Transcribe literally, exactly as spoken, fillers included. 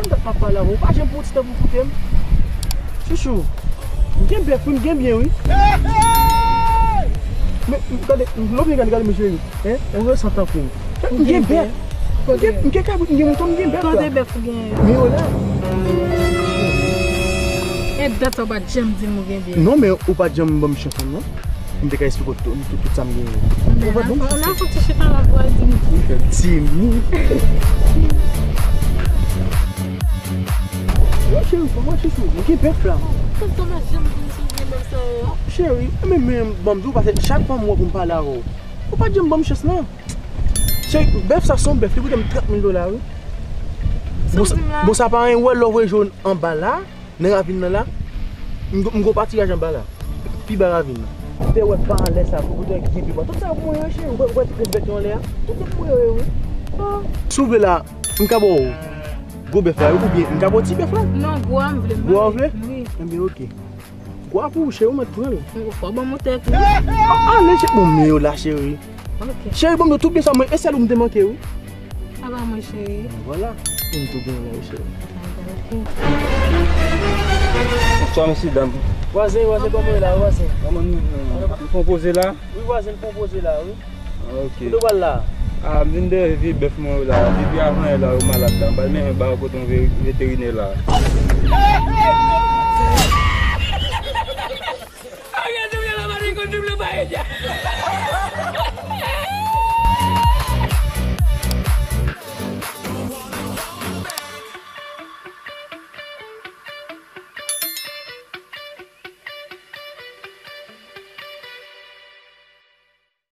Konbyen tan m ap pale avè w, ou pa janm pran ti tan pou w koute m? Chouchou, m gen bèf wi, m gen byen wi. Men, gade, lè w byen gade, gade m cheri. Hein? Ou resan tankou m. M gen bèf. M gen, m gen kabrit, m gen mouton, m gen bèf la. Kote bèf ou genyen? Men yo la. E dat sa w pa t janm di m ou gen byen. Non, men ou pa t janm ban m chans lan, non. M te ka esplike w tout, tout, tout sa m genyen. Ou konprann? Bon, la, fò ti chita la pou al di m. Di m. Wi, cheri, fò m mache sou ou. Gen bèf la. Kòm sa m ap janm di m sou gen bèf sa yo. Cheri, men, men, ban m di w, paske chak fwa m wè pou m pale avè w, ou pa t janm ban m chans lan. Cheri, bèf sa se yon bèf, li koute m trant mil dola, wi. Bon, sa, bon, sa pa anyen, ou wè lè w voye je w anba la, nan ravin nan la, m, m gon patiraj anba la. Pi ba ravin nan. Ou te wè pa anlè sa, pou kote gen pi ba. Tout sa pou mwen, cheri. Ou wè, ou wè ti krenn bèt yo anlè a? Tout sa pou mwen, wi. Ah. Si w vle la, m ka ba w gwo bèf la, wi, oubyen m ka ba w ti bèf la. Non, gwo a m vle, m pa vle. Gwo a w vle? Wi. Enben, oke. Gwo a pou ou, cheri, ou mèt pran l. Ou fò ban m tèt, wi. Ah, ale, cheri. Bon, men yo la, cheri. Ok. Cheri, ban m yo tout byen sa mwen, e sèl ou m te manke, wi. Sa pa mwen, cheri. Vwala. M tou gen la, cheri. Bonswa, mesye dam. Vwazen, vwazen, kòman w ye la, vwazen? Kòman nou, nou, nou fè yon poze la? Wi, vwazen, nou fè yon poze la, wi. Ok. Kote w pral la? Ah, m vin dèyè vye bèf mwen yo la. Depi avan yè la, yo malad la. M pral mennen ba yo kote yon ve-, veterinè la.